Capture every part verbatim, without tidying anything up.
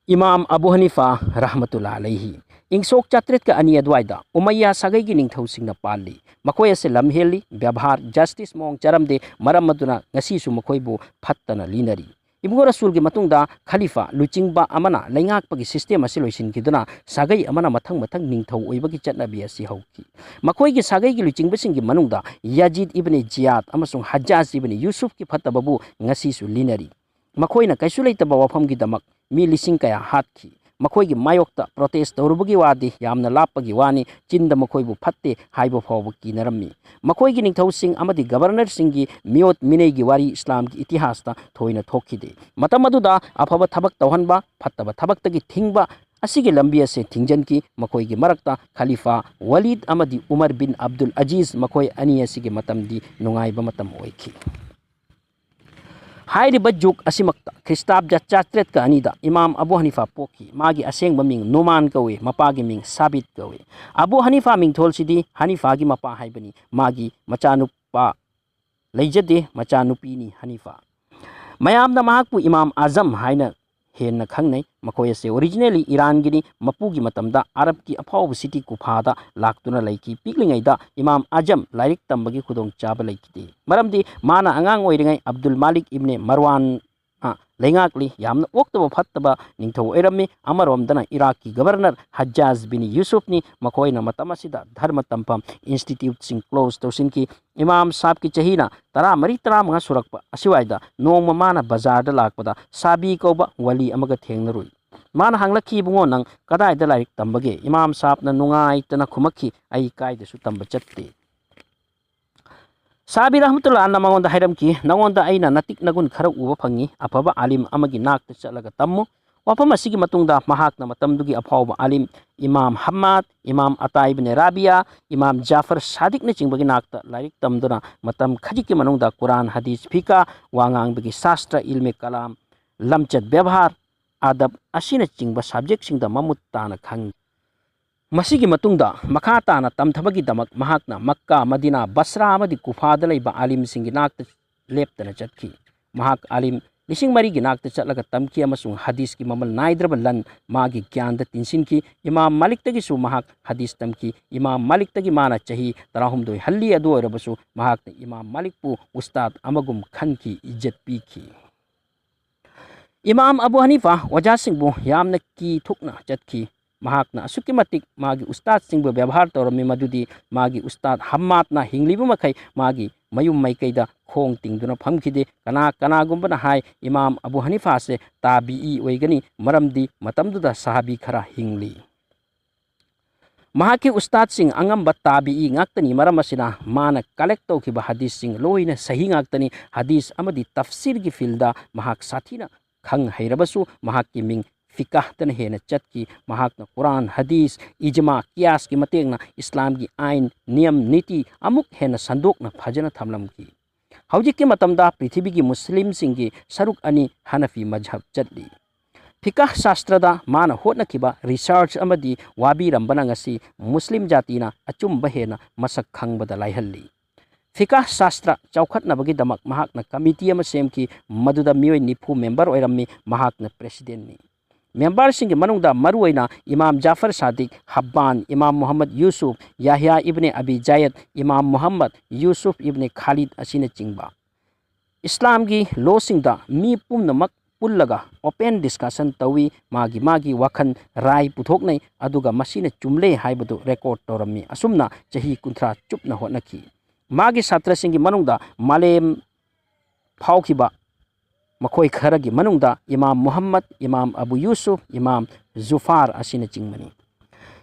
ꯏꯃꯥꯝ Abu ꯍꯅꯤꯐꯥ ꯔꯍꯃꯇꯨꯜꯂꯥ ꯑꯂꯩꯍꯤ꯫ ꯏꯪ ꯁꯣꯛ ꯆꯥꯇ꯭ꯔꯦꯠꯀ ꯑꯅꯤ ꯑꯗꯨꯋꯥꯏꯗ ꯎꯃꯩꯌꯥ ꯁꯥꯒꯩꯒꯤ ꯅꯤꯡꯊꯧꯁꯤꯡꯅ ꯄꯥꯜꯂꯤ꯫ ꯃꯈꯣꯏ ꯑꯁꯤ ꯂꯝꯍꯦꯜꯂꯤ, ꯕꯦꯕꯥꯔ, ꯖꯁꯇꯤꯁ ꯃꯑꯣꯡ ꯆꯥꯔꯝꯗꯦ, ꯃꯔꯝ ꯑꯗꯨꯅ ꯉꯁꯤꯁꯨ ꯃꯈꯣꯏꯕꯨ ꯐꯠꯇꯅ ꯂꯤꯅꯔꯤ꯫ ꯏꯕꯨꯡꯉꯣ ꯔꯁꯨꯜꯒꯤ ꯃꯇꯨꯡꯗ ꯈꯂꯤꯐꯥ ꯂꯨꯆꯤꯡꯕ ꯑꯃꯅ ꯂꯩꯉꯥꯛꯄꯒꯤ ꯁꯤꯁꯇꯦꯝ ꯑꯁꯤ ꯂꯣꯏꯁꯤꯟꯈꯤꯗꯨꯅ ꯁꯥꯒꯩ ꯑꯃꯅ ꯃꯊꯪ ꯃꯊꯪ ꯅꯤꯡꯊꯧ ꯑꯣꯏꯕꯒꯤ ꯆꯠꯅꯕꯤ ꯑꯁꯤ ꯍꯧꯈꯤ꯫ ꯃꯈꯣꯏꯒꯤ ꯁꯥꯒꯩꯒꯤ ꯂꯨꯆꯤꯡꯕꯁꯤꯡꯒꯤ ꯃꯅꯨꯡꯗ ꯌꯥꯖꯤꯗ ꯏꯕꯅꯤ ꯖꯤꯌꯥꯗ ꯑꯃꯁꯨꯡ ꯍꯖꯥꯖ ꯏꯕꯅꯤ ꯌꯨꯁꯨꯐꯀꯤ ꯐꯠꯇꯕꯕꯨ ꯉꯁꯤꯁꯨ ꯂꯤꯅꯔꯤ꯫ ꯃꯈꯣꯏꯅ ꯀꯩꯁꯨ ꯂꯩꯇꯕ ꯋꯥꯐꯝꯒꯤꯗꯃꯛ ꯃꯤ ꯂꯤꯁꯤꯡ ꯀꯌꯥ ꯍꯥꯠꯈꯤ꯫ ꯃꯈꯣꯏꯒꯤ ꯃꯥꯌꯣꯛꯇ ꯄ꯭ꯔꯣꯇꯦꯁ ꯇꯧꯔꯨꯕꯒꯤ ꯋꯥꯗꯤ ꯌꯥꯝꯅ ꯂꯥꯞꯄꯒꯤ ꯋꯥꯅꯤ, ꯆꯤꯟꯗ ꯃꯈꯣꯏꯕꯨ ꯐꯠꯇꯦ ꯍꯥꯏꯕ ꯐꯥꯎꯕ ꯀꯤꯅꯔꯝꯃꯤ꯫ ꯃꯈꯣꯏꯒꯤ ꯅꯤꯡꯊꯧꯁꯤꯡ ꯑꯃꯗꯤ ꯒꯕꯔꯅꯔꯁꯤꯡꯒꯤ ꯃꯤꯑꯣꯠ ꯃꯤꯅꯩꯒꯤ ꯋꯥꯔꯤ ꯏꯁꯂꯥꯝꯒꯤ ꯏꯇꯤꯍꯥꯁꯇ ꯊꯣꯏꯅ ꯊꯣꯛꯈꯤꯗꯦ꯫ ꯃꯇꯝ ꯑꯗꯨꯗ ꯑꯐꯕ ꯊꯕꯛ ꯇꯧꯍꯟꯕ, ꯐꯠꯇꯕ ꯊꯕꯛꯇꯒꯤ ꯊꯤꯡꯕ ꯑꯁꯤꯒꯤ ꯂꯝꯕꯤ ꯑꯁꯤ ꯊꯤꯡꯖꯤꯟꯈꯤ꯫ ꯃꯈꯣꯏꯒꯤ ꯃꯔꯛꯇ ꯈꯂꯤꯐꯥ ꯋꯂꯤꯗ ꯑꯃꯗꯤ ꯎꯃꯔ ꯕꯤꯟ ꯑꯕꯗꯨꯜ ꯑꯖꯤꯖ, ꯃꯈꯣꯏ ꯑꯅꯤ ꯑꯁꯤꯒꯤ ꯃꯇꯝꯗꯤ ꯅꯨꯡꯉꯥꯏꯕ ꯃꯇꯝ ꯑꯣꯏꯈꯤ꯫ ꯍꯥꯏꯔꯤꯕ ꯖꯨꯒ ꯑꯁꯤꯃꯛꯇ ꯈ꯭ꯔꯤꯁꯇꯥꯕꯗ ꯆꯥꯇ꯭ꯔꯦꯠꯀ ꯑꯅꯤꯗ ꯏꯃꯥꯝ ꯑꯕꯨ ꯍꯅꯤꯐꯥ ꯄꯣꯛꯈꯤ꯫ ꯃꯥꯒꯤ ꯑꯁꯦꯡꯕ ꯃꯤꯡ ꯅꯨꯃꯥꯟ ꯀꯧꯏ, ꯃꯄꯥꯒꯤ ꯃꯤꯡ ꯁꯥꯕꯤꯠ ꯀꯧꯏ꯫ ꯑꯕꯨ ꯍꯅꯤꯐꯥ ꯃꯤꯡꯊꯣꯜꯁꯤꯗꯤ ꯍꯅꯤꯐꯥꯒꯤ ꯃꯄꯥ ꯍꯥꯏꯕꯅꯤ꯫ ꯃꯥꯒꯤ ꯃꯆꯥꯅꯨꯄꯥ ꯂꯩꯖꯗꯦ, ꯃꯆꯥꯅꯨꯄꯤꯅꯤ ꯍꯅꯤꯐꯥ꯫ ꯃꯌꯥꯝꯅ ꯃꯍꯥꯛꯄꯨ ꯏꯃꯥꯝ ꯑꯖꯝ ꯍꯥꯏꯅ ꯍꯦꯟꯅ ꯈꯪꯅꯩ꯫ ꯃꯈꯣꯏ ꯑꯁꯤ originally ꯏꯔꯥꯟꯒꯤꯅꯤ꯫ ꯃꯄꯨꯒꯤ ꯃꯇꯝꯗ ꯑꯔꯕꯀꯤ ꯑꯐꯥꯎꯕ ꯁꯤꯇꯤ ꯀꯨꯐꯥꯗ ꯂꯥꯛꯇꯨꯅ ꯂꯩꯈꯤ꯫ ꯄꯤꯛꯂꯤꯉꯩꯗ ꯏꯃꯥꯝ ꯑꯖꯝ ꯂꯥꯏꯔꯤꯛ ꯇꯝꯕꯒꯤ ꯈꯨꯗꯣꯡꯆꯥꯕ ꯂꯩꯈꯤꯗꯦ, ꯃꯔꯝꯗꯤ ꯃꯥꯅ ꯑꯉꯥꯡ ꯑꯣꯏꯔꯤꯉꯩ ꯑꯕꯗꯨꯜ ꯃꯥꯂꯤꯛ ꯏꯕꯅꯦ ꯃꯔꯋꯥꯟ ꯂꯩꯉꯥꯛꯂꯤ꯫ ꯌꯥꯝꯅ ꯑꯣꯛꯇꯕ ꯐꯠꯇꯕ ꯅꯤꯡꯊꯧ ꯑꯣꯏꯔꯝꯃꯤ꯫ ꯑꯃꯔꯣꯝꯗꯅ ꯏꯔꯥꯛꯀꯤ ꯒꯕꯔꯅꯔ ꯍꯖꯥꯖ ꯕꯤꯟ ꯌꯨꯁꯨꯐꯅꯤ꯫ ꯃꯈꯣꯏꯅ ꯃꯇꯝ ꯑꯁꯤꯗ ꯙꯔꯃ ꯇꯝꯐꯝ ꯏꯟꯁꯇꯤꯇ꯭ꯌꯨꯠꯁꯤꯡ ꯀ꯭ꯂꯣꯖ ꯇꯧꯁꯤꯟꯈꯤ꯫ ꯏꯃꯥꯝ ꯁꯥꯕꯀꯤ ꯆꯍꯤꯅ ꯇꯔꯥꯃꯔꯤ ꯇꯔꯥꯃꯉꯥ ꯁꯨꯔꯛꯄ ꯑꯁꯤꯋꯥꯏꯗ ꯅꯣꯡꯃ ꯃꯥꯅ ꯕꯖꯥꯔꯗ ꯂꯥꯛꯄꯗ ꯁꯥꯕꯤ ꯀꯧꯕ ꯋꯥꯂꯤ ꯑꯃꯒ ꯊꯦꯡꯅꯔꯨꯏ꯫ ꯃꯥꯅ ꯍꯪꯂꯛꯈꯤ, "ꯏꯕꯨꯡꯉꯣ, ꯅꯪ ꯀꯗꯥꯏꯗ ꯂꯥꯏꯔꯤꯛ ꯇꯝꯕꯒꯦ?" ꯏꯃꯥꯝ ꯁꯥꯕꯅ ꯅꯨꯡꯉꯥꯏꯇꯅ ꯈꯨꯝꯃꯛꯈꯤ, "ꯑꯩ ꯀꯥꯏꯗꯁꯨ ꯇꯝꯕ ꯆꯠꯇꯦ"꯫ ꯁꯥꯕꯤ ꯔꯍꯃꯇꯨꯜꯂꯥꯍꯅ ꯃꯉꯣꯟꯗ ꯍꯥꯏꯔꯝꯈꯤ, "ꯅꯉꯣꯟꯗ ꯑꯩꯅ ꯅꯇꯤꯛ ꯅꯒꯨꯟ ꯈꯔ ꯎꯕ ꯐꯪꯉꯤ꯫ ꯑꯐꯕ ꯑꯥꯂꯤꯝ ꯑꯃꯒꯤ ꯅꯥꯛꯇ ꯆꯠꯂꯒ ꯇꯝꯃꯨ꯫ ꯋꯥꯐꯝ ꯑꯁꯤꯒꯤ ꯃꯇꯨꯡꯗ ꯃꯍꯥꯛꯅ ꯃꯇꯝꯗꯨꯒꯤ ꯑꯐꯥꯎꯕ ꯑꯥꯂꯤꯝ ꯏꯃꯥꯝ ꯍꯝꯃꯥꯗ, ꯏꯃꯥꯝ ꯑꯇꯥ ꯏꯕꯅꯦ ꯔꯥꯕꯤꯌꯥ, ꯏꯃꯥꯝ ꯖꯥꯐꯔ ꯁꯥꯗꯤꯛꯅꯆꯤꯡꯕꯒꯤ ꯅꯥꯛꯇ ꯂꯥꯏꯔꯤꯛ ꯇꯝꯗꯨꯅ ꯃꯇꯝ ꯈꯖꯤꯛꯀꯤ ꯃꯅꯨꯡꯗ ꯀꯨꯔꯥꯟ, ꯍꯗꯤꯁ, ꯐꯤꯀꯥ, ꯋꯥ ꯉꯥꯡꯕꯒꯤ ꯁꯥꯁꯇ꯭ꯔ, ꯏꯜꯃꯦ ꯀꯂꯥꯝ, ꯂꯝꯆꯠ ꯕꯦꯕꯥꯔ, ꯑꯗꯕ ꯑꯁꯤꯅꯆꯤꯡꯕ ꯁꯕꯖꯦꯛꯁꯤꯡꯗ ꯃꯃꯨꯠ ꯇꯥꯅ ꯈꯪꯉꯤ꯫ ꯃꯁꯤꯒꯤ ꯃꯇꯨꯡꯗ ꯃꯈꯥ ꯇꯥꯅ ꯇꯝꯊꯕꯒꯤꯗꯃꯛ ꯃꯍꯥꯛꯅ ꯃꯛꯀꯥ, ꯃꯗꯤꯅꯥ, ꯕꯁ꯭ꯔꯥ ꯑꯃꯗꯤ ꯀꯨꯐꯥꯗ ꯂꯩꯕ ꯑꯥꯂꯤꯝꯁꯤꯡꯒꯤ ꯅꯥꯛꯇ ꯂꯦꯞꯇꯅ ꯆꯠꯈꯤ꯫ ꯃꯍꯥꯛ ꯑꯥꯂꯤꯝ ꯂꯤꯁꯤꯡ ꯃꯔꯤꯒꯤ ꯅꯥꯛꯇ ꯆꯠꯂꯒ ꯇꯝꯈꯤ ꯑꯃꯁꯨꯡ ꯍꯗꯤꯁꯀꯤ ꯃꯃꯜ ꯅꯥꯏꯗ꯭ꯔꯕ ꯂꯟ ꯃꯥꯒꯤ ꯒ꯭ꯌꯥꯟꯗ ꯇꯤꯟꯁꯤꯟꯈꯤ꯫ ꯏꯃꯥꯝ ꯃꯥꯂꯤꯛꯇꯒꯤꯁꯨ ꯃꯍꯥꯛ ꯍꯗꯤꯁ ꯇꯝꯈꯤ꯫ ꯏꯃꯥꯝ ꯃꯥꯂꯤꯛꯇꯒꯤ ꯃꯥꯅ ꯆꯍꯤ ꯇꯔꯥꯍꯨꯝꯗꯣꯏ ꯍꯜꯂꯤ꯫ ꯑꯗꯨ ꯑꯣꯏꯔꯕꯁꯨ ꯃꯍꯥꯛꯅ ꯏꯃꯥꯝ ꯃꯥꯂꯤꯛꯄꯨ ꯎꯁꯇꯥꯗ ꯑꯃꯒꯨꯝ ꯈꯟꯈꯤ, ꯏꯖꯠ ꯄꯤꯈꯤ꯫ ꯏꯃꯥꯝ ꯑꯕꯨ ꯍꯅꯤꯐꯥ ꯑꯣꯖꯥꯁꯤꯡꯕꯨ ꯌꯥꯝꯅ ꯀꯤ ꯊꯨꯛꯅ ꯆꯠꯈꯤ꯫ ꯃꯍꯥꯛꯅ ꯑꯁꯨꯛꯀꯤ ꯃꯇꯤꯛ ꯃꯥꯒꯤ ꯎꯁꯇꯥꯗꯁꯤꯡꯕꯨ ꯕꯦꯕꯥꯔ ꯇꯧꯔꯝꯃꯤ, ꯃꯗꯨꯗꯤ ꯃꯥꯒꯤ ꯎꯁꯇꯥꯗ ꯍꯝꯃꯥꯗꯅ ꯍꯤꯡꯂꯤꯕ ꯃꯈꯩ ꯃꯥꯒꯤ ꯃꯌꯨꯝ ꯃꯥꯏꯀꯩꯗ ꯈꯣꯡ ꯇꯤꯡꯗꯨꯅ ꯐꯝꯈꯤꯗꯦ꯫ ꯀꯅꯥ ꯀꯅꯥꯒꯨꯝꯕꯅ ꯍꯥꯏ, ꯏꯃꯥꯝ ꯑꯕꯨ ꯍꯅꯤꯐꯥꯁꯦ ꯇꯥꯕꯤꯏ ꯑꯣꯏꯒꯅꯤ, ꯃꯔꯝꯗꯤ ꯃꯇꯝꯗꯨꯗ ꯁꯍꯥꯕꯤ ꯈꯔ ꯍꯤꯡꯂꯤ꯫ ꯃꯍꯥꯛꯀꯤ ꯎꯁꯇꯥꯗꯁꯤꯡ ꯑꯉꯝꯕ ꯇꯥꯕꯤꯏ ꯉꯥꯛꯇꯅꯤ꯫ ꯃꯔꯝ ꯑꯁꯤꯅ, ꯃꯥꯅ ꯀꯂꯦꯛ ꯇꯧꯈꯤꯕ ꯍꯗꯤꯁꯁꯤꯡ ꯂꯣꯏꯅ ꯁꯍꯤ ꯉꯥꯛꯇꯅꯤ꯫ ꯍꯗꯤꯁ ꯑꯃꯗꯤ ꯇꯐꯁꯤꯔꯒꯤ ꯐꯤꯜꯗ ꯃꯍꯥꯛ ꯁꯥꯊꯤꯅ ꯈꯪ ꯍꯩꯔꯕꯁꯨ, ꯃꯍꯥꯛꯀꯤ ꯃꯤꯡ ꯐꯤꯀꯥꯍꯇꯅ ꯍꯦꯟꯅ ꯆꯠꯈꯤ꯫ ꯃꯍꯥꯛꯅ ꯀꯨꯔꯥꯟ, ꯍꯗꯤꯁ, ꯏꯖꯃꯥ, ꯀꯤꯌꯥꯁꯀꯤ ꯃꯇꯦꯡꯅ ꯏꯁꯂꯥꯝꯒꯤ ꯑꯥꯏꯟ, ꯅꯤꯌꯝ, ꯅꯤꯇꯤ ꯑꯃꯨꯛ ꯍꯦꯟꯅ ꯁꯟꯗꯣꯛꯅ ꯐꯖꯅ ꯊꯝꯂꯝꯈꯤ꯫ ꯍꯧꯖꯤꯛꯀꯤ ꯃꯇꯝꯗ ꯄ꯭ꯔꯤꯊꯤꯕꯤꯒꯤ ꯃꯨꯁꯂꯤꯝꯁꯤꯡꯒꯤ ꯁꯔꯨꯛ ꯑꯅꯤ ꯍꯅꯐꯤ ꯃꯖꯍꯕ ꯆꯠꯂꯤ꯫ ꯐꯤꯀꯥꯍ ꯁꯥꯁꯇ꯭ꯔꯗ ꯃꯥꯅ ꯍꯣꯠꯅꯈꯤꯕ ꯔꯤꯁꯔꯆ ꯑꯃꯗꯤ ꯋꯥꯕꯤꯔꯝꯕꯅ ꯉꯁꯤ ꯃꯨꯁꯂꯤꯝ ꯖꯥꯇꯤꯅ ꯑꯆꯨꯝꯕ ꯍꯦꯟꯅ ꯃꯁꯛ ꯈꯪꯕꯗ ꯂꯥꯏꯍꯜꯂꯤ꯫ ꯐꯤꯀꯥꯍ ꯁꯥꯁꯇ꯭ꯔ ꯆꯥꯎꯈꯠꯅꯕꯒꯤꯗꯃꯛ ꯃꯍꯥꯛꯅ ꯀꯃꯤꯇꯤ ꯑꯃ ꯁꯦꯝꯈꯤ, ꯃꯗꯨꯗ ꯃꯤꯑꯣꯏ ꯅꯤꯐꯨ ꯃꯦꯝꯕꯔ ꯑꯣꯏꯔꯝꯃꯤ꯫ ꯃꯍꯥꯛꯅ ꯄ꯭ꯔꯦꯁꯤꯗꯦꯟꯠꯅꯤ꯫ ꯃꯦꯝꯕꯔꯁꯤꯡꯒꯤ ꯃꯅꯨꯡꯗ ꯃꯔꯨꯑꯣꯏꯅ ꯏꯃꯥꯝ ꯖꯥꯐꯔ ꯁꯥꯗꯤꯛ, ꯍꯕꯥꯟ, ꯏꯃꯥꯝ ꯃꯨꯍꯝꯃꯗ ꯌꯨꯁꯨꯐ, ꯌꯥꯍꯌꯥ ꯏꯕꯅꯦ ꯑꯕꯤ ꯖꯥꯌꯗ, ꯏꯃꯥꯝ ꯃꯨꯍꯝꯃꯗ ꯌꯨꯁꯨꯐ ꯏꯕꯅꯦ ꯈꯥꯂꯤꯗ ꯑꯁꯤꯅꯆꯤꯡꯕ꯫ ꯏꯁꯂꯥꯝꯒꯤ ꯂꯣꯁꯤꯡꯗ ꯃꯤ ꯄꯨꯝꯅꯃꯛ ꯄꯨꯜꯂꯒ ꯑꯣꯄꯦꯟ ꯗꯤꯁꯀꯁꯟ ꯇꯧꯏ, ꯃꯥꯒꯤ ꯃꯥꯒꯤ ꯋꯥꯈꯜ ꯔꯥꯏ ꯄꯨꯊꯣꯛꯅꯩ, ꯑꯗꯨꯒ ꯃꯁꯤꯅ ꯆꯨꯝꯂꯦ ꯍꯥꯏꯕꯗꯨ ꯔꯦꯀꯣꯔꯗ ꯇꯧꯔꯝꯃꯤ꯫ ꯑꯁꯨꯝꯅ ꯆꯍꯤ ꯀꯨꯟꯊ꯭ꯔꯥ ꯆꯨꯞꯅ ꯍꯣꯠꯅꯈꯤ꯫ ꯃꯥꯒꯤ ꯁꯥꯇ꯭ꯔꯁꯤꯡꯒꯤ ꯃꯅꯨꯡꯗ ꯃꯥꯂꯦꯝ ꯐꯥꯎꯈꯤꯕ ꯃꯈꯣꯏ ꯈꯔꯒꯤ ꯃꯅꯨꯡꯗ ꯏꯃꯥꯝ ꯃꯨꯍꯝꯃꯗ, ꯏꯃꯥꯝ ꯑꯕꯨ ꯌꯨꯁꯨꯐ, ꯏꯃꯥꯝ ꯖꯨꯐꯥꯔ ꯑꯁꯤꯅꯆꯤꯡꯕꯅꯤ꯫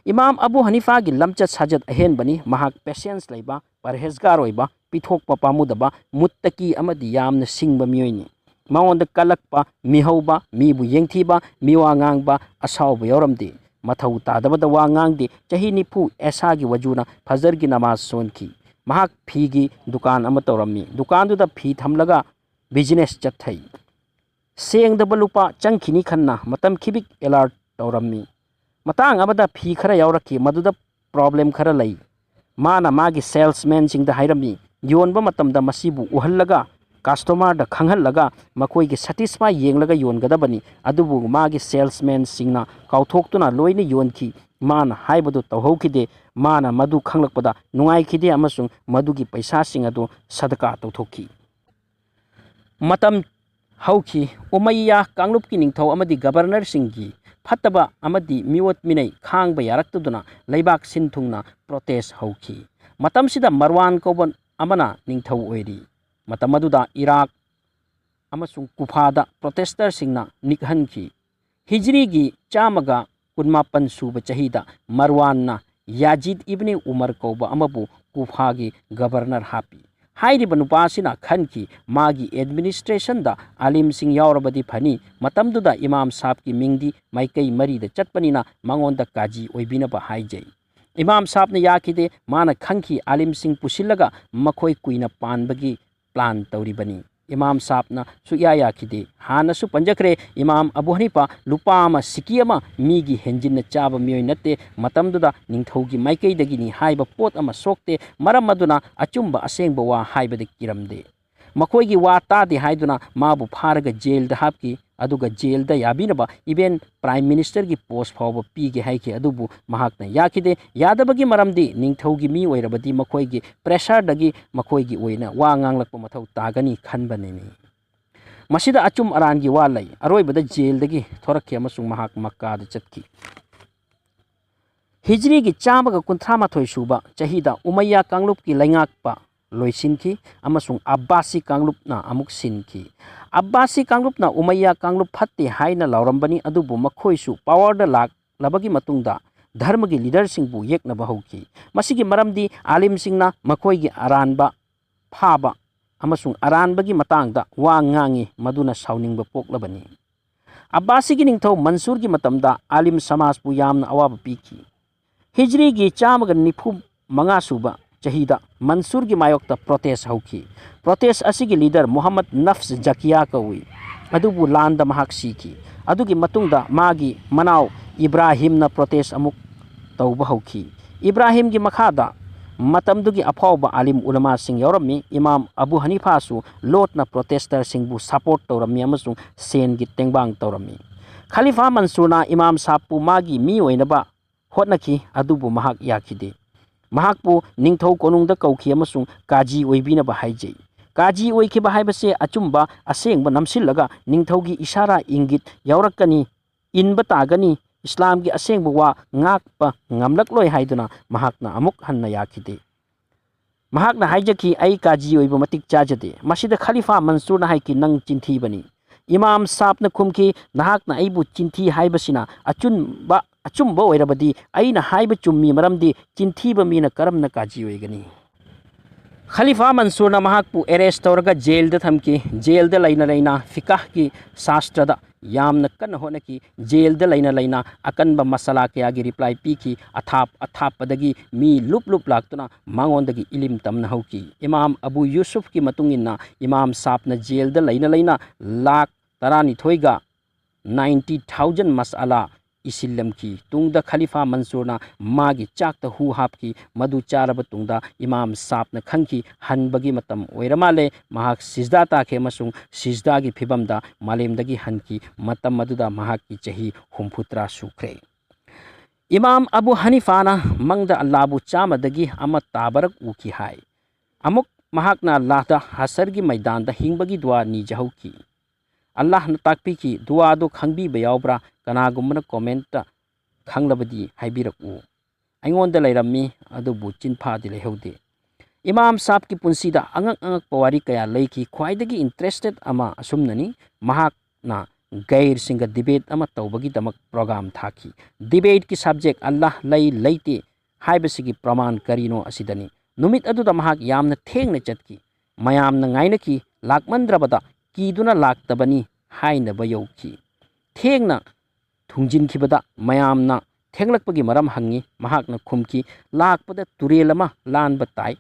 ꯏꯃꯥꯝ ꯑꯕꯨ ꯍꯅꯤꯐꯥꯒꯤ ꯂꯝꯆꯠ ꯁꯥꯖꯠ ꯑꯍꯦꯟꯕꯅꯤ꯫ ꯃꯍꯥꯛ ꯄꯦꯁꯦꯟꯁ ꯂꯩꯕ, ꯄꯔꯍꯦꯖꯒꯥꯔ ꯑꯣꯏꯕ, ꯄꯤꯊꯣꯛꯄ ꯄꯥꯝꯃꯨꯗꯕ, ꯃꯨꯠꯇꯀꯤ ꯑꯃꯗꯤ ꯌꯥꯝꯅ ꯁꯤꯡꯕ ꯃꯤꯑꯣꯏꯅꯤ꯫ ꯃꯉꯣꯟꯗ ꯀꯜꯂꯛꯄ, ꯃꯤꯍꯧꯕ, ꯃꯤꯕꯨ ꯌꯦꯡꯊꯤꯕ, ꯃꯤꯋꯥ ꯉꯥꯡꯕ, ꯑꯁꯥꯎꯕ ꯌꯥꯎꯔꯝꯗꯦ꯫ ꯃꯊꯧ ꯇꯥꯗꯕꯗ ꯋꯥ ꯉꯥꯡꯗꯦ꯫ ꯆꯍꯤ ꯅꯤꯐꯨ ꯑꯦꯁꯥꯒꯤ ꯋꯖꯨꯅ ꯐꯖꯔꯒꯤ ꯅꯃꯥꯖ ꯁꯣꯟꯈꯤ꯫ ꯃꯍꯥꯛ ꯐꯤꯒꯤ ꯗꯨꯀꯥꯟ ꯑꯃ ꯇꯧꯔꯝꯃꯤ꯫ ꯗꯨꯀꯥꯟꯗꯨꯗ ꯐꯤ ꯊꯝꯂꯒ ꯕꯤꯖꯤꯅꯦꯁ ꯆꯠꯊꯩ꯫ ꯁꯦꯡꯗꯕ ꯂꯨꯄꯥ ꯆꯪꯈꯤꯅꯤ ꯈꯟꯅ ꯃꯇꯝ ꯈꯤꯕꯤꯛ ꯑꯦꯂꯥꯔꯠ ꯇꯧꯔꯝꯃꯤ꯫ ꯃꯇꯥꯡ ꯑꯃꯗ ꯐꯤ ꯈꯔ ꯌꯥꯎꯔꯛꯈꯤ, ꯃꯗꯨꯗ ꯄ꯭ꯔꯣꯕ꯭ꯂꯦꯝ ꯈꯔ ꯂꯩ꯫ ꯃꯥꯅ ꯃꯥꯒꯤ ꯁꯦꯜꯁꯃꯦꯟꯁꯤꯡꯗ ꯍꯥꯏꯔꯝꯃꯤ, "ꯌꯣꯟꯕ ꯃꯇꯝꯗ ꯃꯁꯤꯕꯨ ꯎꯍꯜꯂꯒ ꯀꯁꯇꯃꯔꯗ ꯈꯪꯍꯜꯂꯒ ꯃꯈꯣꯏꯒꯤ ꯁꯦꯇꯤꯁꯐꯥꯏ ꯌꯦꯡꯂꯒ ꯌꯣꯟꯒꯗꯕꯅꯤ꯫ ꯑꯗꯨꯕꯨ ꯃꯥꯒꯤ ꯁꯦꯜꯁꯃꯦꯟꯁꯤꯡꯅ ꯀꯥꯎꯊꯣꯛꯇꯨꯅ ꯂꯣꯏꯅ ꯌꯣꯟꯈꯤ꯫ ꯃꯥꯅ ꯍꯥꯏꯕꯗꯨ ꯇꯧꯍꯧꯈꯤꯗꯦ꯫ ꯃꯥꯅ ꯃꯗꯨ ꯈꯪꯂꯛꯄꯗ ꯅꯨꯡꯉꯥꯏꯈꯤꯗꯦ ꯑꯃꯁꯨꯡ ꯃꯗꯨꯒꯤ ꯄꯩꯁꯥꯁꯤꯡ ꯑꯗꯨ ꯁꯗꯀꯥ ꯇꯧꯊꯣꯛꯈꯤ꯫ ꯃꯇꯝ ꯍꯧꯈꯤ꯫ ꯎꯃꯩꯌꯥ ꯀꯥꯡꯂꯨꯞꯀꯤ ꯅꯤꯡꯊꯧ ꯑꯃꯗꯤ ꯒꯕꯔꯅꯔꯁꯤꯡꯒꯤ ꯐꯠꯇꯕ ꯑꯃꯗꯤ ꯃꯤꯑꯣꯠ ꯃꯤꯅꯩ ꯈꯥꯡꯕ ꯌꯥꯔꯛꯇꯗꯨꯅ ꯂꯩꯕꯥꯛ ꯁꯤꯟ ꯊꯨꯡꯅ ꯄ꯭ꯔꯣꯇꯦꯁ ꯍꯧꯈꯤ꯫ ꯃꯇꯝꯁꯤꯗ ꯃꯔꯋꯥꯟ ꯀꯧꯕ ꯑꯃꯅ ꯅꯤꯡꯊꯧ ꯑꯣꯏꯔꯤ꯫ ꯃꯇꯝ ꯑꯗꯨꯗ ꯏꯔꯥꯛ ꯑꯃꯁꯨꯡ ꯀꯨꯐꯥꯗ ꯄ꯭ꯔꯣꯇꯦꯁꯇꯔꯁꯤꯡꯅ ꯅꯤꯛꯍꯟꯈꯤ꯫ ꯍꯤꯖ꯭ꯔꯤꯒꯤ ꯆꯥꯝꯃꯒ ꯀꯨꯟꯃꯥꯄꯟ ꯁꯨꯕ ꯆꯍꯤꯗ ꯃꯔꯋꯥꯟꯅ ꯌꯥꯖꯤꯗ ꯏꯕꯅꯤ ꯎꯃꯔ ꯀꯧꯕ ꯑꯃꯕꯨ ꯀꯨꯐꯥꯒꯤ ꯒꯕꯔꯅꯔ ꯍꯥꯞꯄꯤ꯫ ꯍꯥꯏꯔꯤꯕ ꯅꯨꯄꯥ ꯑꯁꯤꯅ ꯈꯟꯈꯤ, ꯃꯥꯒꯤ ꯑꯦꯗꯃꯤꯅꯤꯁꯇ꯭ꯔꯦꯁꯟꯗ ꯑꯥꯂꯤꯝꯁꯤꯡ ꯌꯥꯎꯔꯕꯗꯤ ꯐꯅꯤ꯫ ꯃꯇꯝꯗꯨꯗ ꯏꯃꯥꯝ ꯁꯥꯍꯕꯀꯤ ꯃꯤꯡꯗꯤ ꯃꯥꯏꯀꯩ ꯃꯔꯤꯗ ꯆꯠꯄꯅꯤꯅ ꯃꯉꯣꯟꯗ ꯀꯥꯖꯤ ꯑꯣꯏꯕꯤꯅꯕ ꯍꯥꯏꯖꯩ꯫ ꯏꯃꯥꯝ ꯁꯥꯍꯕꯅ ꯌꯥꯈꯤꯗꯦ꯫ ꯃꯥꯅ ꯈꯟꯈꯤ, ꯑꯥꯂꯤꯝꯁꯤꯡ ꯄꯨꯁꯤꯜꯂꯒ ꯃꯈꯣꯏ ꯀꯨꯏꯅ ꯄꯥꯟꯕꯒꯤ ꯄ꯭ꯂꯥꯟ ꯇꯧꯔꯤꯕꯅꯤ꯫ ꯏꯃꯥꯝ ꯁꯥꯍꯕꯅ ꯁꯨꯛꯌꯥ ꯌꯥꯈꯤꯗꯦ꯫ ꯍꯥꯟꯅꯁꯨ ꯄꯟꯖꯈ꯭ꯔꯦ, ꯏꯃꯥꯝ ꯑꯕꯨ ꯍꯅꯤꯐꯥ ꯂꯨꯄꯥ ꯑꯃ ꯁꯤꯀꯤ ꯑꯃ ꯃꯤꯒꯤ ꯍꯦꯟꯖꯤꯟꯅ ꯆꯥꯕ ꯃꯤꯑꯣꯏ ꯅꯠꯇꯦ꯫ ꯃꯇꯝꯗꯨꯗ ꯅꯤꯡꯊꯧꯒꯤ ꯃꯥꯏꯀꯩꯗꯒꯤꯅꯤ ꯍꯥꯏꯕ ꯄꯣꯠ ꯑꯃ ꯁꯣꯛꯇꯦ꯫ ꯃꯔꯝ ꯑꯗꯨꯅ ꯑꯆꯨꯝꯕ ꯑꯁꯦꯡꯕ ꯋꯥ ꯍꯥꯏꯕꯗ ꯀꯤꯔꯝꯗꯦ꯫ ꯃꯈꯣꯏꯒꯤ ꯋꯥ ꯇꯥꯗꯦ ꯍꯥꯏꯗꯨꯅ ꯃꯥꯕꯨ ꯐꯥꯔꯒ ꯖꯦꯜꯗ ꯍꯥꯞꯈꯤ꯫ ꯑꯗꯨꯒ ꯖꯦꯜꯗ ꯌꯥꯕꯤꯅꯕ ꯏꯚꯦꯟ ꯄ꯭ꯔꯥꯏꯝ ꯃꯤꯅꯤꯁꯇꯔꯒꯤ ꯄꯣꯁ ꯐꯥꯎꯕ ꯄꯤꯒꯦ ꯍꯥꯏꯈꯤ, ꯑꯗꯨꯕꯨ ꯃꯍꯥꯛꯅ ꯌꯥꯈꯤꯗꯦ꯫ ꯌꯥꯗꯕꯒꯤ ꯃꯔꯝꯗꯤ ꯅꯤꯡꯊꯧꯒꯤ ꯃꯤ ꯑꯣꯏꯔꯕꯗꯤ ꯃꯈꯣꯏꯒꯤ ꯄ꯭ꯔꯦꯁꯔꯗꯒꯤ ꯃꯈꯣꯏꯒꯤ ꯑꯣꯏꯅ ꯋꯥ ꯉꯥꯡꯂꯛꯄ ꯃꯊꯧ ꯇꯥꯒꯅꯤ ꯈꯟꯕꯅꯤꯅꯤ꯫ ꯃꯁꯤꯗ ꯑꯆꯨꯝ ꯑꯔꯥꯟꯒꯤ ꯋꯥ ꯂꯩ꯫ ꯑꯔꯣꯏꯕꯗ ꯖꯦꯜꯗꯒꯤ ꯊꯣꯔꯛꯈꯤ ꯑꯃꯁꯨꯡ ꯃꯍꯥꯛ ꯃꯛꯀꯥꯗ ꯆꯠꯈꯤ꯫ ꯍꯤꯖ꯭ꯔꯤꯒꯤ ꯆꯥꯝꯃꯒ ꯀꯨꯟꯊ꯭ꯔꯥ ꯃꯥꯊꯣꯏ ꯁꯨꯕ ꯆꯍꯤꯗ ꯎꯃꯩꯌꯥ ꯀꯥꯡꯂꯨꯞꯀꯤ ꯂꯩꯉꯥꯛꯄ ꯂꯣꯏꯁꯤꯟꯈꯤ ꯑꯃꯁꯨꯡ ꯑꯕꯥꯁꯤ ꯀꯥꯡꯂꯨꯞꯅ ꯑꯃꯨꯛ ꯁꯤꯟꯈꯤ꯫ ꯑꯕꯥꯁꯤ ꯀꯥꯡꯂꯨꯞꯅ ꯎꯃꯩꯌꯥ ꯀꯥꯡꯂꯨꯞ ꯐꯠꯇꯦ ꯍꯥꯏꯅ ꯂꯥꯎꯔꯝꯕꯅꯤ, ꯑꯗꯨꯕꯨ ꯃꯈꯣꯏꯁꯨ ꯄꯥꯋꯔꯗ ꯂꯥꯛꯂꯕꯒꯤ ꯃꯇꯨꯡꯗ ꯙꯔꯃꯒꯤ ꯂꯤꯗꯔꯁꯤꯡꯕꯨ ꯌꯦꯛꯅꯕ ꯍꯧꯈꯤ꯫ ꯃꯁꯤꯒꯤ ꯃꯔꯝꯗꯤ ꯑꯥꯂꯤꯝꯁꯤꯡꯅ ꯃꯈꯣꯏꯒꯤ ꯑꯔꯥꯟꯕ ꯐꯥꯕ ꯑꯃꯁꯨꯡ ꯑꯔꯥꯟꯕꯒꯤ ꯃꯇꯥꯡꯗ ꯋꯥ ꯉꯥꯡꯉꯤ, ꯃꯗꯨꯅ ꯁꯥꯎꯅꯤꯡꯕ ꯄꯣꯛꯂꯕꯅꯤ꯫ ꯑꯕꯥꯁꯤꯒꯤ ꯅꯤꯡꯊꯧ ꯃꯟꯁꯨꯔꯒꯤ ꯃꯇꯝꯗ ꯑꯥꯂꯤꯝ ꯁꯃꯥꯖꯄꯨ ꯌꯥꯝꯅ ꯑꯋꯥꯕ ꯄꯤꯈꯤ꯫ ꯍꯤꯖ꯭ꯔꯤꯒꯤ ꯆꯥꯝꯃꯒ ꯅꯤꯐꯨ ꯃꯉꯥ ꯁꯨꯕ ꯆꯍꯤꯗ ꯃꯟꯁꯨꯔꯒꯤ ꯃꯥꯌꯣꯛꯇ ꯄ꯭ꯔꯣꯇꯦꯁ ꯍꯧꯈꯤ꯫ ꯄ꯭ꯔꯣꯇꯦꯁ ꯑꯁꯤꯒꯤ ꯂꯤꯗꯔ ꯃꯨꯍꯝꯃꯗ ꯅꯐꯁ ꯖꯀꯤꯌꯥ ꯀꯧꯏ, ꯑꯗꯨꯕꯨ ꯂꯥꯟꯗ ꯃꯍꯥꯛ ꯁꯤꯈꯤ꯫ ꯑꯗꯨꯒꯤ ꯃꯇꯨꯡꯗ ꯃꯥꯒꯤ ꯃꯅꯥꯎ ꯏꯕ꯭ꯔꯥꯍꯤꯝꯅ ꯄ꯭ꯔꯣꯇꯦꯁ ꯑꯃꯨꯛ ꯇꯧꯕ ꯍꯧꯈꯤ꯫ ꯏꯕ꯭ꯔꯥꯍꯤꯝꯒꯤ ꯃꯈꯥꯗ ꯃꯇꯝꯗꯨꯒꯤ ꯑꯐꯥꯎꯕ ꯑꯥꯂꯤꯝ ꯎꯂꯃꯥꯁꯤꯡ ꯌꯥꯎꯔꯝꯃꯤ꯫ ꯏꯃꯥꯝ ꯑꯕꯨ ꯍꯅꯤꯐꯥꯁꯨ ꯂꯣꯠꯅ ꯄ꯭ꯔꯣꯇꯦꯁꯇꯔꯁꯤꯡꯕꯨ ꯁꯄꯣꯔꯠ ꯇꯧꯔꯝꯃꯤ ꯑꯃꯁꯨꯡ ꯁꯦꯟꯒꯤ ꯇꯦꯡꯕꯥꯡ ꯇꯧꯔꯝꯃꯤ꯫ ꯈꯂꯤꯐꯥ ꯃꯟꯁꯨꯔꯅ ꯏꯃꯥꯝ ꯁꯥꯕꯄꯨ ꯃꯥꯒꯤ ꯃꯤ ꯑꯣꯏꯅꯕ ꯍꯣꯠꯅꯈꯤ, ꯑꯗꯨꯕꯨ ꯃꯍꯥꯛ ꯌꯥꯈꯤꯗꯦ꯫ ꯃꯍꯥꯛꯄꯨ ꯅꯤꯡꯊꯧ ꯀꯣꯅꯨꯡꯗ ꯀꯧꯈꯤ ꯑꯃꯁꯨꯡ ꯀꯥꯖꯤ ꯑꯣꯏꯕꯤꯅꯕ ꯍꯥꯏꯖꯩ꯫ ꯀꯥꯖꯤ ꯑꯣꯏꯈꯤꯕ ꯍꯥꯏꯕꯁꯦ ꯑꯆꯨꯝꯕ ꯑꯁꯦꯡꯕ ꯅꯝꯁꯤꯜꯂꯒ ꯅꯤꯡꯊꯧꯒꯤ ꯏꯁꯥꯔꯥ ꯏꯪꯒꯤꯠ ꯌꯥꯎꯔꯛꯀꯅꯤ, ꯏꯟꯕ ꯇꯥꯒꯅꯤ, ꯏꯁꯂꯥꯝꯒꯤ ꯑꯁꯦꯡꯕ ꯋꯥ ꯉꯥꯛꯄ ꯉꯝꯂꯛꯂꯣꯏ ꯍꯥꯏꯗꯨꯅ ꯃꯍꯥꯛꯅ ꯑꯃꯨꯛ ꯍꯟꯅ ꯌꯥꯈꯤꯗꯦ꯫ ꯃꯍꯥꯛꯅ ꯍꯥꯏꯖꯈꯤ, "ꯑꯩ ꯀꯥꯖꯤ ꯑꯣꯏꯕ ꯃꯇꯤꯛ ꯆꯥꯖꯗꯦ꯫" ꯃꯁꯤꯗ ꯈꯂꯤꯐꯥ ꯃꯟꯁꯨꯔꯅ ꯍꯥꯏꯈꯤ, "ꯅꯪ ꯆꯤꯟꯊꯤꯕꯅꯤ꯫" ꯏꯃꯥꯝ ꯁꯥꯕꯅ ꯈꯨꯝꯈꯤ, "ꯅꯍꯥꯛꯅ ꯑꯩꯕꯨ ꯆꯤꯟꯊꯤ ꯍꯥꯏꯕꯁꯤꯅ ꯑꯆꯨꯝꯕ, ꯑꯆꯨꯝꯕ ꯑꯣꯏꯔꯕꯗꯤ ꯑꯩꯅ ꯍꯥꯏꯕ ꯆꯨꯝꯃꯤ, ꯃꯔꯝꯗꯤ ꯆꯤꯟꯊꯤꯕ ꯃꯤꯅ ꯀꯔꯝꯅ ꯀꯥꯖꯤ ꯑꯣꯏꯒꯅꯤ?" ꯈꯂꯤꯐꯥ ꯃꯟꯁꯨꯔꯅ ꯃꯍꯥꯛꯄꯨ ꯑꯦꯔꯦꯁ ꯇꯧꯔꯒ ꯖꯦꯜꯗ ꯊꯝꯈꯤ꯫ ꯖꯦꯜꯗ ꯂꯩꯅ ꯂꯩꯅ ꯐꯤꯀꯥꯍꯒꯤ ꯁꯥꯁꯇ꯭ꯔꯗ ꯌꯥꯝꯅ ꯀꯟꯅ ꯍꯣꯠꯅꯈꯤ꯫ ꯖꯦꯜꯗ ꯂꯩꯅ ꯂꯩꯅ ꯑꯀꯟꯕ ꯃꯁꯥꯂꯥ ꯀꯌꯥꯒꯤ ꯔꯤꯄ꯭ꯂꯥꯏ ꯄꯤꯈꯤ꯫ ꯑꯊꯥꯞ ꯑꯊꯥꯞꯄꯗꯒꯤ ꯃꯤ ꯂꯨꯞ ꯂꯨꯞ ꯂꯥꯛꯇꯨꯅ ꯃꯉꯣꯟꯗꯒꯤ ꯏꯂꯤꯝ ꯇꯝꯅ ꯍꯧꯈꯤ꯫ ꯏꯃꯥꯝ ꯑꯕꯨ ꯌꯨꯁꯨꯐꯀꯤ ꯃꯇꯨꯡ ꯏꯟꯅ ꯏꯃꯥꯝ ꯁꯥꯕꯅ ꯖꯦꯜꯗ ꯂꯩꯅ ꯂꯩꯅ ꯂꯥꯈ ꯇꯔꯥꯅꯤꯊꯣꯏꯒ ninety thousand ꯃꯁꯥꯂꯥ ꯏꯁꯤꯜꯂꯝꯈꯤ꯫ ꯇꯨꯡꯗ ꯈꯂꯤꯐꯥ ꯃꯟꯁꯨꯔꯅ ꯃꯥꯒꯤ ꯆꯥꯛꯇ ꯍꯨ ꯍꯥꯞꯈꯤ꯫ ꯃꯗꯨ ꯆꯥꯔꯕ ꯇꯨꯡꯗ ꯏꯃꯥꯝ ꯁꯥꯕꯅ ꯈꯪꯈꯤ, ꯍꯟꯕꯒꯤ ꯃꯇꯝ ꯑꯣꯏꯔ ꯃꯥꯜꯂꯦ꯫ ꯃꯍꯥꯛ ꯁꯤꯖꯗꯥ ꯇꯥꯈꯤ ꯑꯃꯁꯨꯡ ꯁꯤꯖꯗꯥꯒꯤ ꯐꯤꯕꯝꯗ ꯃꯥꯂꯦꯝꯗꯒꯤ ꯍꯟꯈꯤ꯫ ꯃꯇꯝ ꯑꯗꯨꯗ ꯃꯍꯥꯛꯀꯤ ꯆꯍꯤ ꯍꯨꯝꯐꯨꯇꯔꯥ ꯁꯨꯈ꯭ꯔꯦ꯫ ꯏꯃꯥꯝ ꯑꯕꯨ ꯍꯅꯤꯐꯥꯅ ꯃꯪꯗ ꯑꯜꯂꯥꯕꯨ ꯆꯥꯝꯃꯗꯒꯤ ꯑꯃ ꯇꯥꯕꯔꯛ ꯎꯈꯤ ꯍꯥꯏ꯫ ꯑꯃꯨꯛ ꯃꯍꯥꯛꯅ ꯑꯜꯂꯥꯍꯗ ꯍꯁꯔꯒꯤ ꯃꯩꯗꯥꯟꯗ ꯍꯤꯡꯕꯒꯤ ꯗꯨꯋꯥ ꯅꯤꯖꯍꯧꯈꯤ꯫ ꯑꯜꯂꯥꯍꯅ ꯇꯥꯛꯄꯤꯈꯤ, ꯗꯨꯋꯥꯗꯨ ꯈꯪꯕꯤꯕ ꯌꯥꯎꯕ꯭ꯔꯥ? ꯀꯅꯥꯒꯨꯝꯕꯅ ꯀꯣꯃꯦꯟꯠꯇ ꯈꯪꯂꯕꯗꯤ ꯍꯥꯏꯕꯤꯔꯛꯎ꯫ ꯑꯩꯉꯣꯟꯗ ꯂꯩꯔꯝꯃꯤ, ꯑꯗꯨꯕꯨ ꯆꯤꯟꯐꯥꯗꯤ ꯂꯩꯍꯧꯗꯦ꯫ ꯏꯃꯥꯝ ꯁꯥꯕꯀꯤ ꯄꯨꯟꯁꯤꯗ ꯑꯉꯛ ꯑꯉꯛꯄ ꯋꯥꯔꯤ ꯀꯌꯥ ꯂꯩꯈꯤ꯫ ꯈ꯭ꯋꯥꯏꯗꯒꯤ ꯏꯟꯇꯔꯦꯁꯇꯦꯠ ꯑꯃ ꯑꯁꯨꯝꯅꯅꯤ, ꯃꯍꯥꯛꯅ ꯒꯩꯔꯁꯤꯡꯒ ꯗꯤꯕꯦꯠ ꯑꯃ ꯇꯧꯕꯒꯤꯗꯃꯛ ꯄ꯭ꯔꯣꯒ꯭ꯔꯥꯝ ꯊꯥꯈꯤ꯫ ꯗꯤꯕꯦꯠꯀꯤ ꯁꯕꯖꯦꯛ ꯑꯜꯂꯥꯍ ꯂꯩ ꯂꯩꯇꯦ ꯍꯥꯏꯕꯁꯤꯒꯤ ꯄ꯭ꯔꯃꯥꯟ ꯀꯔꯤꯅꯣ ꯑꯁꯤꯗꯅꯤ꯫ ꯅꯨꯃꯤꯠ ꯑꯗꯨꯗ ꯃꯍꯥꯛ ꯌꯥꯝꯅ ꯊꯦꯡꯅ ꯆꯠꯈꯤ꯫ ꯃꯌꯥꯝꯅ ꯉꯥꯏꯅꯈꯤ, ꯂꯥꯛꯃꯟꯗ꯭ꯔꯕꯗ ꯀꯤꯗꯨꯅ ꯂꯥꯛꯇꯕꯅꯤ ꯍꯥꯏꯅꯕ ꯌꯧꯈꯤ꯫ ꯊꯦꯡꯅ ꯊꯨꯡꯖꯤꯟꯈꯤꯕꯗ ꯃꯌꯥꯝꯅ ꯊꯦꯡꯂꯛꯄꯒꯤ ꯃꯔꯝ ꯍꯪꯉꯤ꯫ ꯃꯍꯥꯛꯅ ꯈꯨꯝꯈꯤ, "ꯂꯥꯛꯄꯗ ꯇꯨꯔꯦꯜ ꯑꯃ ꯂꯥꯟꯕ ꯇꯥꯏ꯫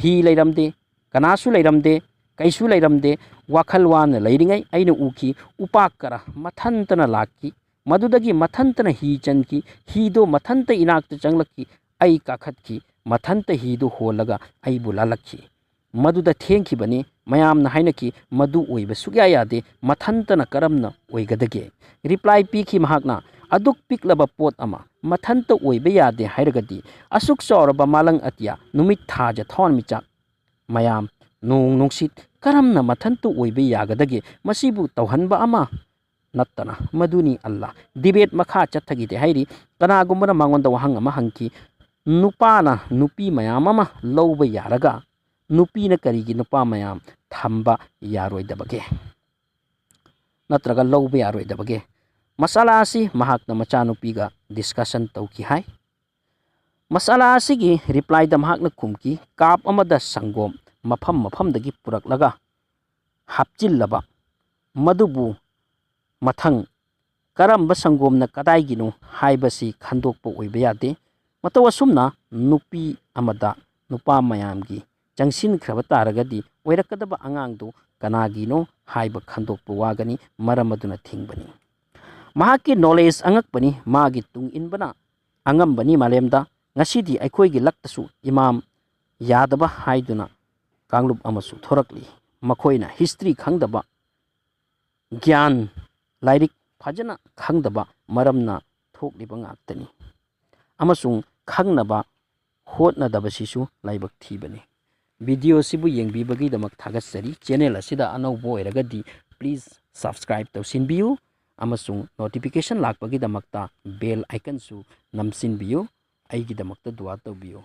ꯍꯤ ꯂꯩꯔꯝꯗꯦ, ꯀꯅꯥꯁꯨ ꯂꯩꯔꯝꯗꯦ, ꯀꯩꯁꯨ ꯂꯩꯔꯝꯗꯦ꯫ ꯋꯥꯈꯜ ꯋꯥꯅ ꯂꯩꯔꯤꯉꯩ ꯑꯩꯅ ꯎꯈꯤ, ꯎꯄꯥꯛ ꯈꯔ ꯃꯊꯟꯇꯅ ꯂꯥꯛꯈꯤ꯫ ꯃꯗꯨꯗꯒꯤ ꯃꯊꯟꯇꯅ ꯍꯤ ꯆꯟꯈꯤ꯫ ꯍꯤꯗꯣ ꯃꯊꯟꯇ ꯏꯅꯥꯛꯇ ꯆꯪꯂꯛꯈꯤ꯫ ꯑꯩ ꯀꯥꯈꯠꯈꯤ꯫ ꯃꯊꯟꯇ ꯍꯤꯗꯨ ꯍꯣꯜꯂꯒ ꯑꯩꯕꯨ ꯂꯥꯜꯂꯛꯈꯤ꯫ ꯃꯗꯨꯗ ꯊꯦꯡꯈꯤꯕꯅꯤ꯫ ꯃꯌꯥꯝꯅ ꯍꯥꯏꯅꯈꯤ, "ꯃꯗꯨ ꯑꯣꯏꯕ ꯁꯨꯛꯌꯥ ꯌꯥꯗꯦ, ꯃꯊꯟꯇꯅ ꯀꯔꯝꯅ ꯑꯣꯏꯒꯗꯒꯦ?" ꯔꯤꯄ꯭ꯂꯥꯏ ꯄꯤꯈꯤ ꯃꯍꯥꯛꯅ, "ꯑꯗꯨꯛ ꯄꯤꯛꯂꯕ ꯄꯣꯠ ꯑꯃ ꯃꯊꯟꯇ ꯑꯣꯏꯕ ꯌꯥꯗꯦ ꯍꯥꯏꯔꯒꯗꯤ, ꯑꯁꯨꯛ ꯆꯥꯎꯔꯕ ꯃꯥꯂꯪ ꯑꯇꯤꯌꯥ, ꯅꯨꯃꯤꯠ, ꯊꯥꯖ, ꯊꯋꯥꯟꯃꯤꯆꯥꯛ ꯃꯌꯥꯝ, ꯅꯣꯡ ꯅꯨꯡꯁꯤꯠ ꯀꯔꯝꯅ ꯃꯊꯟꯇ ꯑꯣꯏꯕ ꯌꯥꯒꯗꯒꯦ? ꯃꯁꯤꯕꯨ ꯇꯧꯍꯟꯕ ꯑꯃ ꯅꯠꯇꯅ꯫ ꯃꯗꯨꯅꯤ ꯑꯜꯂꯥ꯫" ꯗꯤꯕꯦꯠ ꯃꯈꯥ ꯆꯠꯊꯈꯤꯗꯦ ꯍꯥꯏꯔꯤ꯫ ꯀꯅꯥꯒꯨꯝꯕꯅ ꯃꯉꯣꯟꯗ ꯋꯥꯍꯪ ꯑꯃ ꯍꯪꯈꯤ, "ꯅꯨꯄꯥꯅ ꯅꯨꯄꯤ ꯃꯌꯥꯝ ꯑꯃ ꯂꯧꯕ ꯌꯥꯔꯒ, ꯅꯨꯄꯤꯅ ꯀꯔꯤꯒꯤ ꯅꯨꯄꯥ ꯃꯌꯥꯝ ꯊꯝꯕ ꯌꯥꯔꯣꯏꯗꯕꯒꯦ? ꯅꯠꯇ꯭ꯔꯒ ꯂꯧꯕ ꯌꯥꯔꯣꯏꯗꯕꯒꯦ?" ꯃꯁꯥꯂꯥ ꯑꯁꯤ ꯃꯍꯥꯛꯅ ꯃꯆꯥꯅꯨꯄꯤꯒ ꯗꯤꯁꯀꯁꯟ ꯇꯧꯈꯤ ꯍꯥꯏ꯫ ꯃꯁꯥꯂꯥ ꯑꯁꯤꯒꯤ ꯔꯤꯄ꯭ꯂꯥꯏꯗ ꯃꯍꯥꯛꯅ ꯈꯨꯝꯈꯤ, "ꯀꯥꯞ ꯑꯃꯗ ꯁꯪꯒꯣꯝ ꯃꯐꯝ ꯃꯐꯝꯗꯒꯤ ꯄꯨꯔꯛꯂꯒ ꯍꯥꯞꯆꯤꯜꯂꯕ, ꯃꯗꯨꯕꯨ ꯃꯊꯪ ꯀꯔꯝꯕ ꯁꯪꯒꯣꯝꯅ ꯀꯗꯥꯏꯒꯤꯅꯣ ꯍꯥꯏꯕꯁꯤ ꯈꯟꯗꯣꯛꯄ ꯑꯣꯏꯕ ꯌꯥꯗꯦ꯫ ꯃꯇꯧ ꯑꯁꯨꯝꯅ ꯅꯨꯄꯤ ꯑꯃꯗ ꯅꯨꯄꯥ ꯃꯌꯥꯝꯒꯤ ꯆꯪꯁꯤꯟꯈ꯭ꯔꯕ ꯇꯥꯔꯒꯗꯤ ꯑꯣꯏꯔꯛꯀꯗꯕ ꯑꯉꯥꯡꯗꯨ ꯀꯅꯥꯒꯤꯅꯣ ꯍꯥꯏꯕ ꯈꯟꯗꯣꯛꯄ ꯋꯥꯒꯅꯤ, ꯃꯔꯝ ꯑꯗꯨꯅ ꯊꯤꯡꯕꯅꯤ꯫" ꯃꯍꯥꯛꯀꯤ ꯅꯣꯂꯦꯖ ꯑꯉꯛꯄꯅꯤ, ꯃꯥꯒꯤ ꯇꯨꯡ ꯏꯟꯕꯅ ꯑꯉꯝꯕꯅꯤ ꯃꯥꯂꯦꯝꯗ꯫ ꯉꯁꯤꯗꯤ ꯑꯩꯈꯣꯏꯒꯤ ꯂꯛꯇꯁꯨ ꯏꯃꯥꯝ ꯌꯥꯗꯕ ꯍꯥꯏꯗꯨꯅ ꯀꯥꯡꯂꯨꯞ ꯑꯃꯁꯨ ꯊꯣꯔꯛꯂꯤ꯫ ꯃꯈꯣꯏꯅ ꯍꯤꯁꯇ꯭ꯔꯤ ꯈꯪꯗꯕ, ꯒ꯭ꯌꯥꯟ, ꯂꯥꯏꯔꯤꯛ ꯐꯖꯅ ꯈꯪꯗꯕ ꯃꯔꯝꯅ ꯊꯣꯛꯂꯤꯕ ꯉꯥꯛꯇꯅꯤ꯫ ꯑꯃꯁꯨꯡ ꯈꯪꯅꯕ ꯍꯣꯠꯅꯗꯕꯁꯤꯁꯨ ꯂꯥꯏꯕꯛ ꯊꯤꯕꯅꯤ꯫ ꯚꯤꯗꯤꯑꯣꯁꯤꯕꯨ ꯌꯦꯡꯕꯤꯕꯒꯤꯗꯃꯛ ꯊꯥꯒꯠꯆꯔꯤ꯫ ꯆꯦꯅꯦꯜ ꯑꯁꯤꯗ ꯑꯅꯧꯕ ꯑꯣꯏꯔꯒꯗꯤ please subscribe ꯇꯧꯁꯤꯟꯕꯤꯌꯨ ꯑꯃꯁꯨꯡ ꯅꯣꯇꯤꯐꯤꯀꯦꯁꯟ ꯂꯥꯛꯄꯒꯤꯗꯃꯛꯇ ꯕꯦꯜ ꯑꯥꯏꯀꯟꯁꯨ ꯅꯝꯁꯤꯟꯕꯤꯌꯨ꯫ ꯑꯩꯒꯤꯗꯃꯛꯇ ꯗꯨꯋꯥ ꯇꯧꯕꯤꯌꯨ꯫